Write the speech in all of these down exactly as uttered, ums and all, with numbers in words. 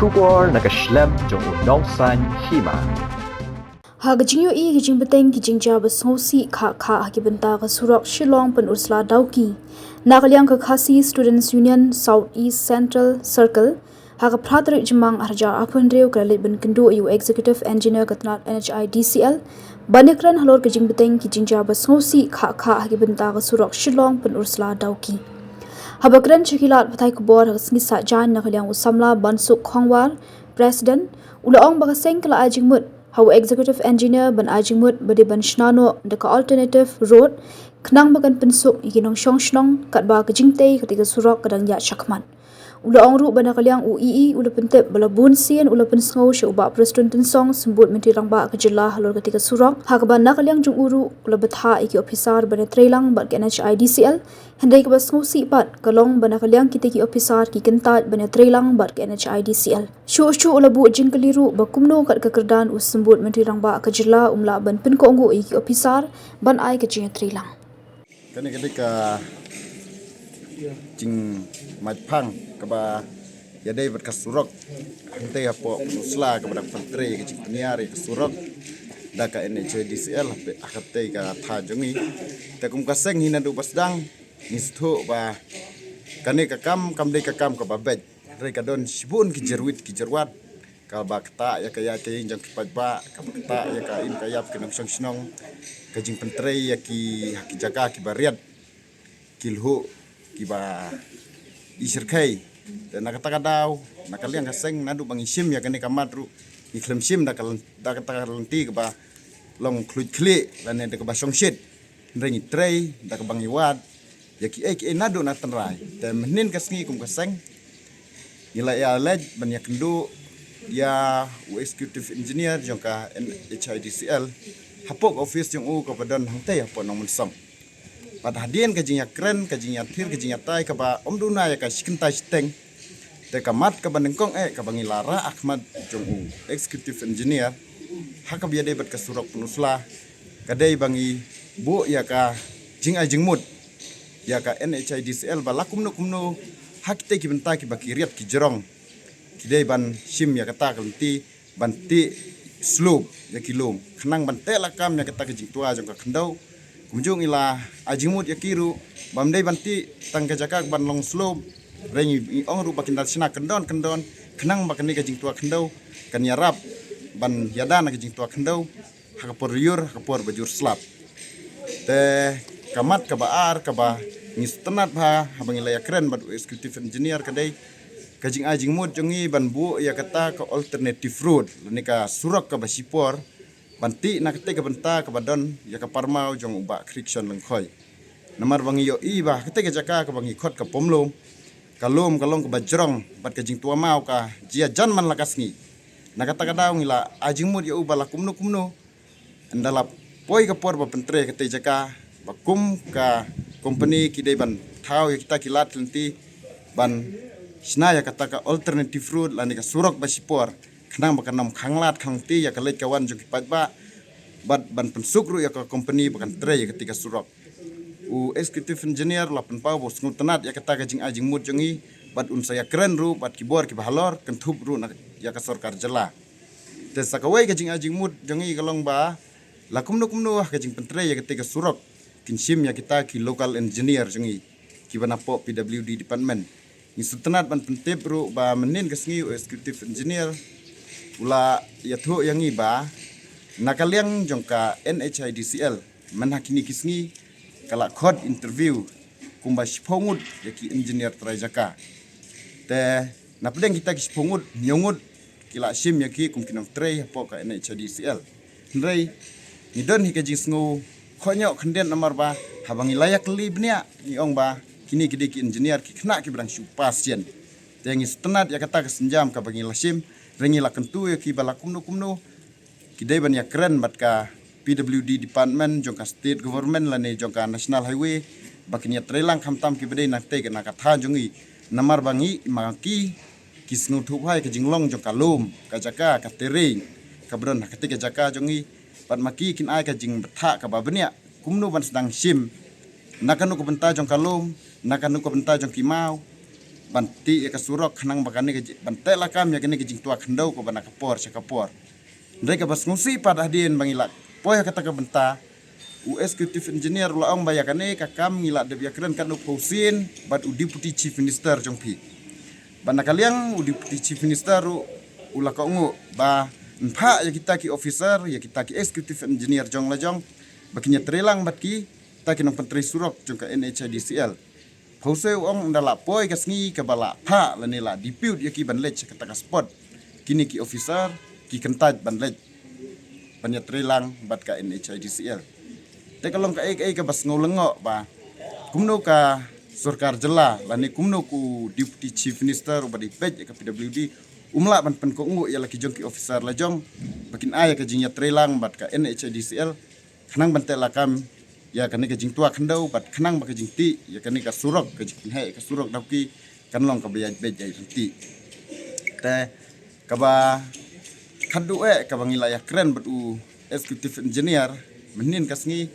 Khubor na ka shlem jong u Nongsaiñ Hima. Ha ka jingïohi ka jingbteng ki jingjia ba sngewsih khah khah ha ki bynta ka surok Shillong Pynursla Dawki, na ka liang ka Khasi Students Union South East Central Circle, ha ka phra tarik Jymmang arhajar arphew hynriew ka la leit ban kynduh ïa u Executive Engineer ka tnat N H I D C L ban ïakren halor ka jingbteng ki jingjia ba sngewsih khah khah ha ki bynta ka surok Shillong Pynursla Dawki. Haba kren sha ki lad pathai khubor ha ka sngi Saitjaiñ na ka liang u samla Bansuk Khongwar, President, u la ong ba ka seng ka la ai jingmut ha u Executive Engineer ban ai jingmut ba dei ban shna noh da ka alternative road khnang ba kan pynsuk ïa ki nongshong shnong katba ka jingtei kata ka surok ka dang ïaid shakhmat. U la ong ruh ba na ka liang u E E u la pyntip ba la bun sien u la pynsngew sha u Bah Prestone Tynsong, Symbud Myntri Rangbah ka jylla, halor kata ka surok, ha kaba na ka liang jong u ruh u la bthah ïa ki ophisar ban ïatreilang bad ka N H I D C L. Hynrei kaba sngewsih pat ka long ba na ka liang kita ki ophisar ki kyntait ban ïatreilang bad ka N H I D C L. Shuh shuh u la buh jingkylli ruh ba kumno kat ka kyrdan u Symbud Myntri Rangbah ka jylla um lah ban pynkohnguh ïa ki ophisar ban ai ka jingïatreilang. Kane ka dei ka jingmait phang kaba ïadei bad ka surok hangtei hapoh Pynursla kaba dang pyntrei ka jingpynïar ïa ka surok da ka N H I D C L hapdeng, hapdeng ka thaiñ jong ngi. Te kum ka seng hi naduh ba sdang ngi sngewthuh ba kane ka kam kam dei ka kam kaba beit. Hynrei ka don shibun ki jyrwit ki jyrwat kaba ktah ïa ka ïaid ka ïeng jong ki paidbah, kaba ktah ïa ka im ka ïap ki nongshong shnong, ka jingpyntrei ïa ki ha ki jaka kiba riat, ki lhuh kiba i shyrkhei. Te na kata ka daw na ka liang ka seng naduh ba ngi shim ïa kane ka mat ruh ngi khlem shim da ka lyn-, da kata ka lynti kaba long khluit khlieh lane da kaba shongshit. Hynrei ngi trei da kaba ngi wad ïa kiei kiei naduh na tynrai. Te mynhynnin ka sngi kum ka seng ngi la ïa leit ban ïakynduh ïa u Executive Engineer jong ka N H I D C L hapoh ka office jong u kaba don hangtei hapoh Nongmynsong. Bad hadien ka jingïakren, ka jingïathir, ka jingïatai kaba ym duna ïa ka shi kynta shiteng, te ka mat kaba nyngkong eh kaba ngi la rah ha khmat jong u Executive Engineer ha kaba ïadei bad ka surok Pynursla ka dei ba ngi buh ïa ka jingai jingmut ïa ka N H I D C L ba la kumno kumno ha kitei ki bynta kiba ki riat ki jrong ki dei ban shim ïa kata ka lynti ban tih slope ïa ki lum khnang ban teh lakam ïa kata ka jingtwa jong ka khyndew. Kumjuh ngi la ai jingmut ïa ki ruh bym dei ban tih tang ka jaka ban long slope. Hynrei ngi ong ruh ba kin da shna kyndon kyndon khnang ba kane ka jingtwa khyndew kan ïarap ban ïada na ka jingtwa khyndew ha ka por ïur, ha ka por ba jur slap. Te ka mat kaba ar kaba ngi sngewtynnat bha haba ngi la ïakren bad u Executive Engineer ka dei ka jingai jingmut jong ngi ban buh ïa kata ka alternative road lane ka surok kaba shipor ban tih na katei ka bynta kaba don ïa ka parmaw jong u Bah Khrickson Lyngkhoi. Namar ba ngi ïohi ba ha katei ka jaka kaba ngi khot ka Pom Lum, ka lum ka long kaba jrong bad ka jingtwa maw ka jia jan man la ka sngi. Na kata ka daw ngi la ai jingmut ïa u ba la kumno kumno ynda la poi ka por ba pyntrei katei jaka ba kum ka company ki dei ban thaw ïa kita ki lad ki lynti ban shna ïa kata ka alternative road lane ka surok ba shipor khnang ba kan ym khanglad khanglynti ïa ka leit ka wan jong ki paidbah bad ban pynsuk ruh ïa ka company ba kan trei ïa katei ka surok. U Executive Engineer la pynpaw ba u sngewtynnat ïa kata ka jingai jingmut jong ngi bad un sa ïakren ruh bad ki bor kiba halor kynthup ruh na ïa ka sorkar jylla. Te sa kawei ka jingai jingmut jong ngi ka long ba la kumno kumno ha ka jingpyntrei ïa katei ka surok kin shim ïa kita ki local engineer jong ngi kiba napoh P W D department. Ngi sngewtynnat ban pyntip ruh ba mynhynnin ka sngi u Executive Engineer u la ïathuh ïa ngi ba na ka liang jong ka N H I D C L mynha kine ki sngi ka la khot interview kumba shiphew ngut ïa ki engineer trai jaka. Te na pdeng kita ki shiphew ngut, hynñiew ngut ki la shim ïa ki kum ki nongtrei hapoh ka N H I D C L. Hynrei ngi don hi ka jingsngew khohñioh khyndiat namar ba haba ngi la ïakylli bniah ngi ong ba kine ki dei ki engineer ki khynnah kiba dang shu pass sien. Te ngi sngewtynnat ïa kata ka sienjam kaba ngi la shim, hynrei ngi la kyntu ïa ki ba la kumno kumno ki dei ban ïakren bad ka P W D department jong ka state government lane jong ka National Highway ba kin ïatreilang khamtam kiba dei na katei ka, na ka thaiñ jong ngi. Namar ba ngi ma ki ki sngewthuh bha ïa ka jinglong jong ka lum, ka jaka, ka terrain kaba don ha katei ka jaka jong ngi. Bad ma ki kin ai ka jingbthah kaba bniah kumno ban sdang shim, na kano ka bynta jong ka lum, na kano ka bynta jong ki maw, ban tih ïa ka surok khnang ba kane ka ji-, ban teh lakam ïa kane ka jingtwa khyndew kaba na ka por sha ka por. Hynrei kaba sngewsih pat hadien ba ngi la poi ha kata ka bynta, u executive engineer u la ong ba ïa kane ka kam ngi la dep ïakren katno phew sien bad u deputy chief minister jong phi. Bad na ka liang u deputy chief minister ruh u la kohnguh ba yn phah ïa kita ki officer, ïa kita ki executive engineer jong la jong ba kin ïatreilang bad kita ki nongpyntrei surok jong ka N H I D C L. Phew sien, u ong, ynda la poi ka sngi kaba la phah lane la depute ïa ki ban leit sha kata ka spot, kine ki officer ki kyntait ban leit ban ïatreilang bad ka N H I D C L. Te ka long kaei kaei kaba sngewlyngngoh ba kumno ka sorkar jylla lane kumno u deputy chief minister uba dei peit ïa ka P W D um lah ban pynkohnguh ïa la ki jong ki officer la jong ba kin ai ïa ka jingïatreilang bad ka N H I D C L khnang ban teh lakam ïa kane ka jingtwa khyndew bad khnang ba ka jingtih ïa kane ka surok, ka jingpynheh ka surok Dawki kan long kaba ïaid beit ïaid ryntih. Te kaba khatduh eh kaba ngi la ïakren bad u executive engineer mynhynnin ka sngi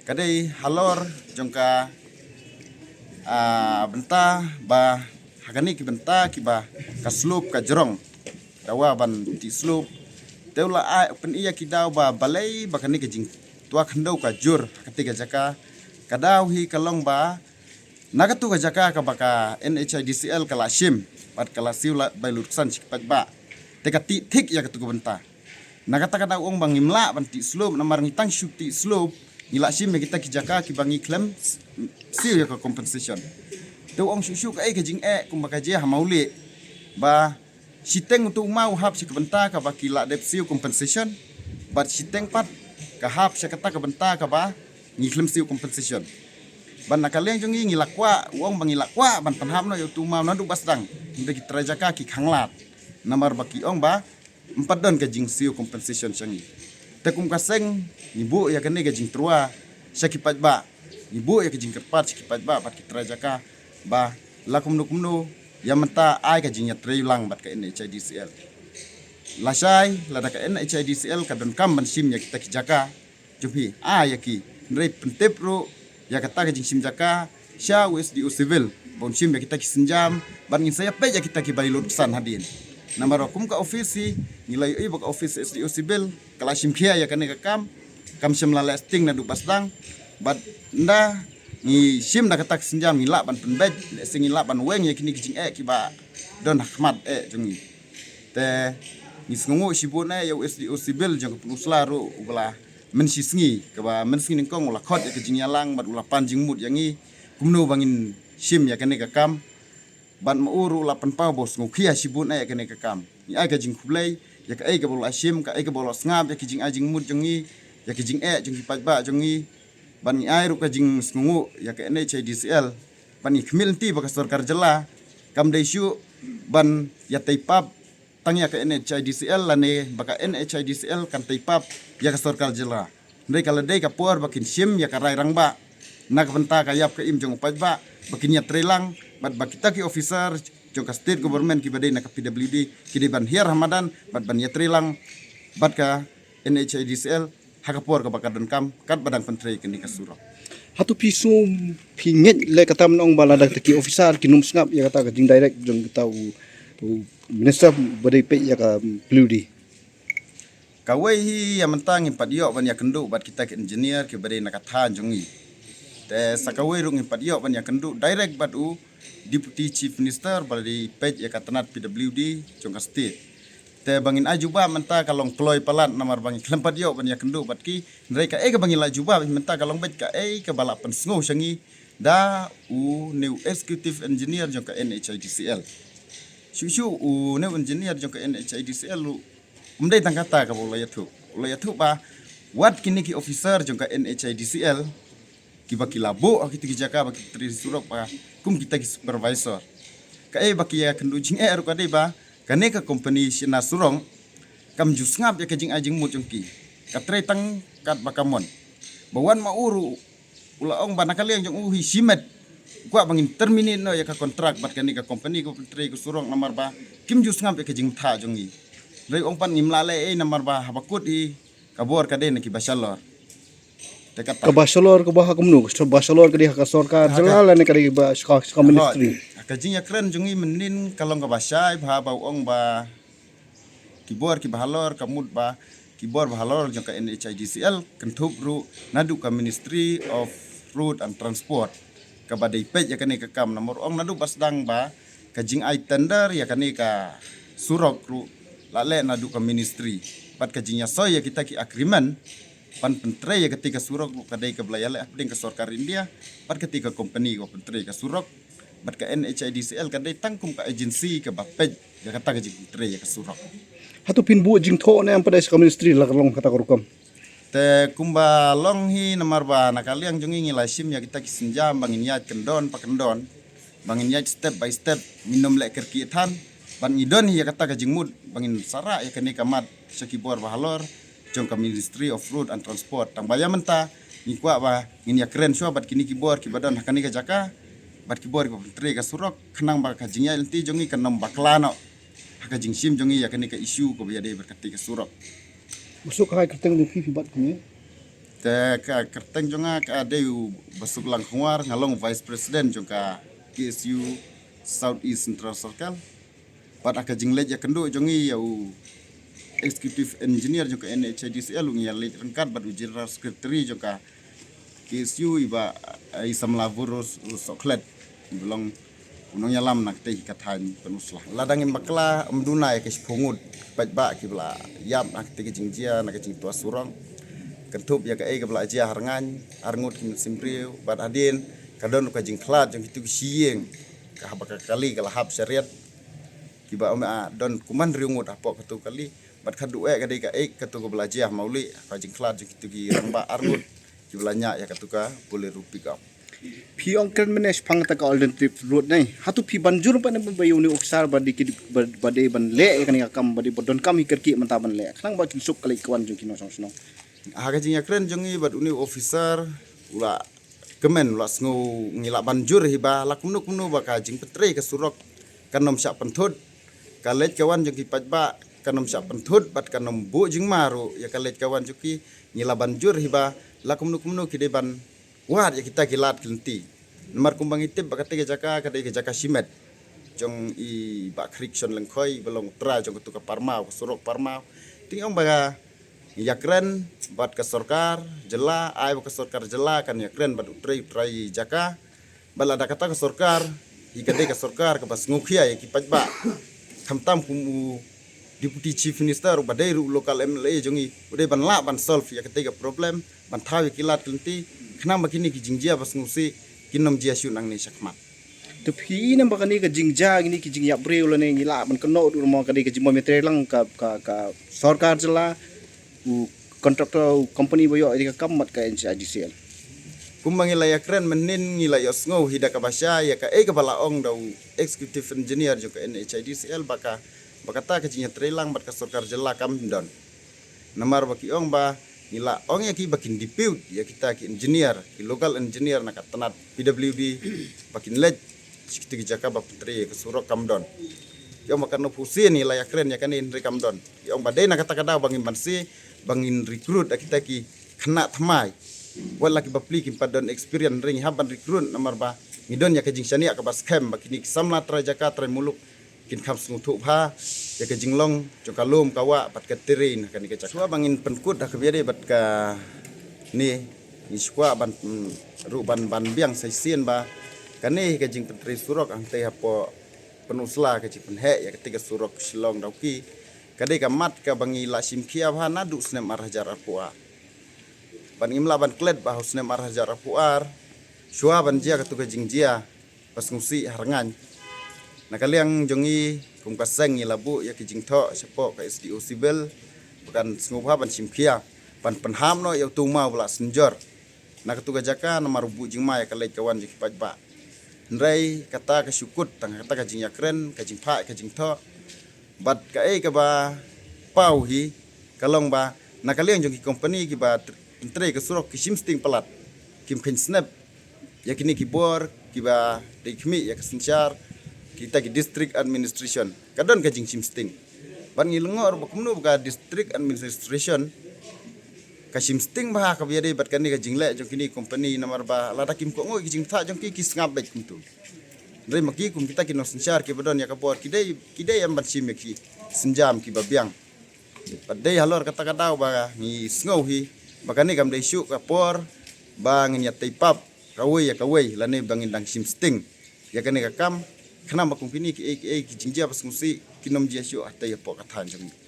ka dei halor jong ka, ah, bynta ba ha kane ki bynta kiba ka slope ka jrong, dawa ban tih slope. Te u la ai, u pyni ïa ki daw ba balei ba kane ka jingtwa khyndew ka jur ha katei ka jaka. Ka daw hi ka long ba na katu ka jaka kaba ka N H I D C L ka la shim bad ka la siew la bai lut ksan sha ki paidbah. Te ka tih thik ïa katu ka bynta. Na kata ka daw u ong ba ngim lah ban tih slope namar ngi tang shu tih slope ngi la shim ïa kita ki jaka kiba ngi khlem s-, siew ïa ka compensation. Te u ong shuh shuh kaei ka jingeh kumba ka jia ha Mawlieh ba shiteng utu u maw u hap sha ka bynta kaba ki la dep siew compensation bad shiteng pat ka hap sha kata ka bynta kaba ngi khlem siew compensation. Bad na ka liang jong ngi ngi la kwah, u ong ba ngi la kwah ban pynhap noh ïa utu u maw naduh ba sdang, hynrei ki trai jaka ki khanglad namar ba ki ong ba ym pat don ka jingsiew compensation sha ngi. Te kum ka seng ngi buh ïa kane ka jingtyrwa sha ki paidbah, ngi buh ïa ka jingkyrpad sha ki paidbah bad ki trai jaka ba la kumno kumno ïa mynta ai ka jingïatreilang bad ka N H I D C L. Lashai lada ka N H I D C L ka donkam ban shim ïa kita ki jaka jong phi, ai ïa ki, hynrei pyntip ruh ïa kata ka jingshim jaka sha u S D O Civil ba un shim ïa kita ki sienjam bad ngin sa ïa peit ïa kita kiba lut ksan hadien. Namar ba kum ka office hi ngi la ïohi ba ka office S D O Civil ka la shim khia ïa kane ka kam, kam shym la leh sting naduh ba sdang. Bad ynda ngi shim da kata ka sienjam ngi lah ban pynbeit, lehse ngi lah ban weng ïa kine ki jingeh kiba don ha khmat eh jong ngi. Te ngi sngewnguh shibun eh ïa u S D O Civil jong ka Pynursla ruh uba la mynshisngi, kaba mynsngi nyngkong u la khot ïa ka jingïalang bad u la pan jingmut ïa ngi kumno ba ngin shim ïa kane ka kam. Bad ma u ruh u la pynpaw ba u sngewkhia shibun eh ïa kane ka kam. Ngi ai ka jingkhublei ïa kaei kaba u la shim, kaei kaba u la sngap ïa ki jingai jingmut jong ngi, ïa ki jingeh jong ki paidbah jong ngi. Bad ngi ai ruh ka jingsngewnguh ïa ka N H I D C L. Bad ngi khmih lynti ba ka sorkar jylla kam dei shuh ban ïatei pap tang ïa ka N H I D C L lane ba ka N H I D C L kan tei pap ïa ka sorkar jylla. Hynrei ka la dei ka por ba kin shim ïa ka rai rangbah na ka bynta ka ïap ka im jong u paidbah, ba kin ïatreilang bad ba kita ki officer jong ka state government kiba dei na ka P W D ki dei ban hiar ha madan bad ban ïatreilang bad ka N H I D C L ha ka por kaba ka donkam katba dang pyntrei kane ka surok. Hato phi sngew, phi ngeit leh kata ban ong ba lada kita ki officer kin ym sngap ïa kata ka jingdirect jong kita u, u minister ba dei peit ïa ka P W D? Kawei hi, ïa mynta ngim pat ïoh ban ïakynduh bad kita ki engineer kiba dei na ka thaiñ jong ngi. Te sa kawei ruh ngim pat ïoh ban ïakynduh direct bad u Deputy Chief Minister ba dei peit ïa ka tnat P W D jong ka state. Te ba ngin ai jubab mynta ka long kloi palat namar ba ngi khlem pat ïoh ban ïakynduh bad ki. Hynrei kaei kaba ngi la jubab mynta ka long beit kaei kaba la pynsngew sha ngi da une u executive engineer jong ka N H I D C L. Shuh shuh une u engineer jong ka N H I D C L ruh um dei tang kata kaba u la ïathuh. U la ïathuh ba wat kine ki officer jong ka N H I D C L kiba ki la buh ha kita ki jaka ba ki trei surok ba kum kita ki supervisor. Kaei ba ki ïakynduh jingeh ruh ka dei ba kane ka company shna surok kam ju sngap ïa ka jingai jingmut jong ki. Ka trei tang katba ka mon. Ba wan ma u ruh u la ong ba na ka liang jong u hi shimet kwah ba ngin terminate noh ïa ka kontrak bad kane ka company kaba pyntrei ka surok namar ba kim ju sngap ïa ka jingmut jong ngi. Hynrei u ong pat ngim lah leh ei namar ba haba kut hi ka bor ka dei na kiba shalor. Te kata. Kaba shalor kaba ha kumno? Kaba shalor ka dei ha ka sorkar jylla lane ka dei ba sha ka, sha ka ministry? Ha Ka jingïakren jong ngi mynnin ka long kaba shai bha ba u ong ba ki bor kiba halor, ka mut ba ki bor ba halor jong ka N H I D C L kynthup ruh naduh ka Ministry of Road and Transport kaba dei peit ïa kane ka kam. Namar ong naduh ba sdang ba ka jingai tender ïa kane ka surok ruh la leh naduh ka ministry, bad ka jingïasoi ïa kita ki agreement ban pyntrei ïa kata ka surok ruh ka dei kaba la ïaleh hapdeng ka sorkar India bad kata ka company kaba pyntrei ka surok, bad ka N H I D C L ka dei tang kum ka agency kaba peit ïa kata ka jingpyntrei ïa ka surok. Hato phin buh jingthoh ne em pat da sha ka ministry la ka long kata ka rukom? Te kumba long hi, namar ba na ka liang jong ngi ngi la shim ïa kita ki sienjam ba ngin ïaid kyndon pa kyndon, ba ngin ïaid step by step, ngin ym leh kyrkieh than, bad ngi don hi ïa kata ka jingmut ba ngin sarah ïa kane ka mat sha ki bor ba halor jong ka Ministry of Road and Transport. Tang ba ïa mynta ngi kwah ba ngin ïakren shuwa bad kine ki bor kiba don ha kane ka jaka, bad ki bor kiba pyntrei ka surok, khnang ba ka jingïaid lynti jong ngi kan ym bakla noh ha ka jingshim jong ngi ïa kane ka issue kaba ïadei bad kata ka surok. Ba suk ha ka kyrteng jong phi, phi bat kumne? Te ka kyrteng jong nga ka dei u Basuk Langkhongwar, nga long Vice President jong ka K S U South East Central Circle. Bad ha ka jingleit ïakynduh jong ngi ïa u Executive Engineer jong ka N H I D C L, u ngi ïaleit ryngkat bad u General Secretary jong ka K S U, i Bah, eh, i samla Burus u Soklet, i ba long u nongïalam na katei ka thaiñ Pynursla. Lada ngim bakla, ym duna ïa ka shiphew ngut paidbah kiba la ïap na katei ka jingjia na ka jingtwa surok, kynthup ïa kaei kaba la jia ha Rngaiñ, ar ngut ki mynsiem briew, bad hadien ka don ka jingkhlad jong kitu ki shi ïing, ka haba ka kali ka la hap sha riat, kiba ym, ah, don kumne hynriew ngut hapoh katu ka kali. Bad ka duh eh ka dei kaei katu kaba la jia ha Mawlieh, ka jingkhlad jong kitu ki rangbah ar ngut kiba la ñiah ïa katu ka Bolero pickup. Phi ong kren mynne shaphang kata ka alternative road ne. Hato phi ban jur pat ne ba ïa une u officer ba dei ki, ba, ba dei ban leh ïa kane ka kam, ba dei ba donkam hi kyrkieh mynta ban leh, khnang ba kin suk ka leit ka wan jong ki nongshong shnong? Ha ka jingïakren jong ngi bad une u officer, u la kmen, u la sngew, ngi la ban jur hi ba la kumno kumno ba ka jingpyntrei ka surok kan ym shah pynthut, ka leit ka wan jong ki paidbah kan ym shah pynthut bad kan ym buh jingma ruh ïa ka leit ka wan jong ki. Ngi la ban jur hi ba la kumno kumno ki dei ban wad ïa kita ki lad ki lynti. Namar kumba ngi tip ba katei ka jaka ka dei ka jaka shimet jong i Bah Khriek Shon Lyngkhoi, ba long u trai jong katu ka parmaw, ka surok parmaw. Te ngi ong ba ka ïakren bad ka sorkar jylla, ai ba ka sorkar jylla kan ïakren bad u trai, u trai jaka. Bad lada kata ka sorkar hi ka dei ka sorkar kaba sngewkhia ïa ki paidbah, khamtam kum u Deputy Chief Minister uba dei ruh u local M L A jong ngi, u dei ban lah ban solve ïa katei ka problem, ban thaw ïa ki lad ki lynti, khnang ba kine ki jingjia ba sngewsih kin ym jia shuh nangne shakhmat. Te phi ïohi ne em ba kane ka jingjia, kine ki jingïap briew lane ngi lah ban kynnoh ruh mo ka dei ka jingbym ïatrei lang ka, ka, ka sorkar jylla, u contractor, u company ba ïoh ïa ka kam bad ka N H I D C L? Kumba ngi la ïakren mynnin ngi la ïohsngew hi da kaba shai ïa kaei kaba la ong da u executive engineer jong ka N H I D C L ba ka, ba kata ka jingïatreilang bad ka sorkar jylla kam don. Namar ba ki ong ba ngi la ong ïa ki ba kin depute ïa kita ki engineer, ki local engineer na ka tnat P W D, ba kin leit sha kito ki jaka ba pyntrei ka surok, kam don. Ki ong ba katno phew sien ngi la ïakren ïa kane hynrei kam don. Ki ong ba dei na kata ka daw ba ngin banse, ba ngin recruit ïa kita ki khynnah thymmai. Wat la ki bapli kim pat don experience hynrei ngi hap ban recruit namar ba ngi don ïa ka jingshaniah kaba skhem ba kine ki samla trai jaka trai muluk kin kham sngewthuh bha ïa ka jinglong jong ka lum ka wah bad ka terrain ha kane ka jaka. Shuwa ba ngin pynkut ha kaba ïadei bad kane, ngi shu kwah ban, mm, ruh ban, ban biang sa shisien ba kane hi ka jingpyntrei surok hangtei hapoh Pynursla, ka jingpynheh ïa katei ka surok Shillong Dawki, ka dei ka mat kaba ngi la shim khia bha naduh snem ar hajar arphew ar. Bad ngim lah ban klet ba ha u snem ar hajar arphew ar, shuwa ban jia katu ka jingjia ba sngewsih ha Rngaiñ, na ka liang jong ngi kum ka seng ngi la buh ïa ki jingthoh shapoh ka S D O Civil ba kan sngewbha ban shim khia ban pynhap noh ïa utu u maw ba la synjor na katu ka jaka namar u buh jingma ïa ka leit ka wan jong ki paidbah. Hynrei kata ka shu kut tang kata ka jingïakren, ka jingphah, ka jingthoh. Bad kaei kaba paw hi ka long ba na ka liang jong ki company kiba tr-, pyntrei ka surok ki shim sting palat, kim kheiñ snep ïa kine ki bor kiba dei khmih ïa ka synshar, kita ki district administration. Ka don ka jingshim sting. Bad ngi lyngngoh ruh ba kumno ba ka district administration ka shim sting bha ha kaba ïadei bad kane ka jingleh jong kine ki company namar ba lada kim kohnguh ki jingthoh jong ki, ki sngap beit kumtu. Hynrei ma ki kum kita ki nongsynshar kiba don ïa ka bor, ki dei, ki dei em ban shim ïa ki sienjam kiba biang. Bad dei halor kata ka daw ba ngi sngew hi ba kane kam dei shuh ka por ba ngin ïatei pap kawei ïa kawei lane ba ngin dang shim sting ïa kane ka kam. Khnang ba kum kine kiei kiei ki jingjia ba sngewsih kin ym jia shuh hangtei hapoh ka thaiñ jong ngi.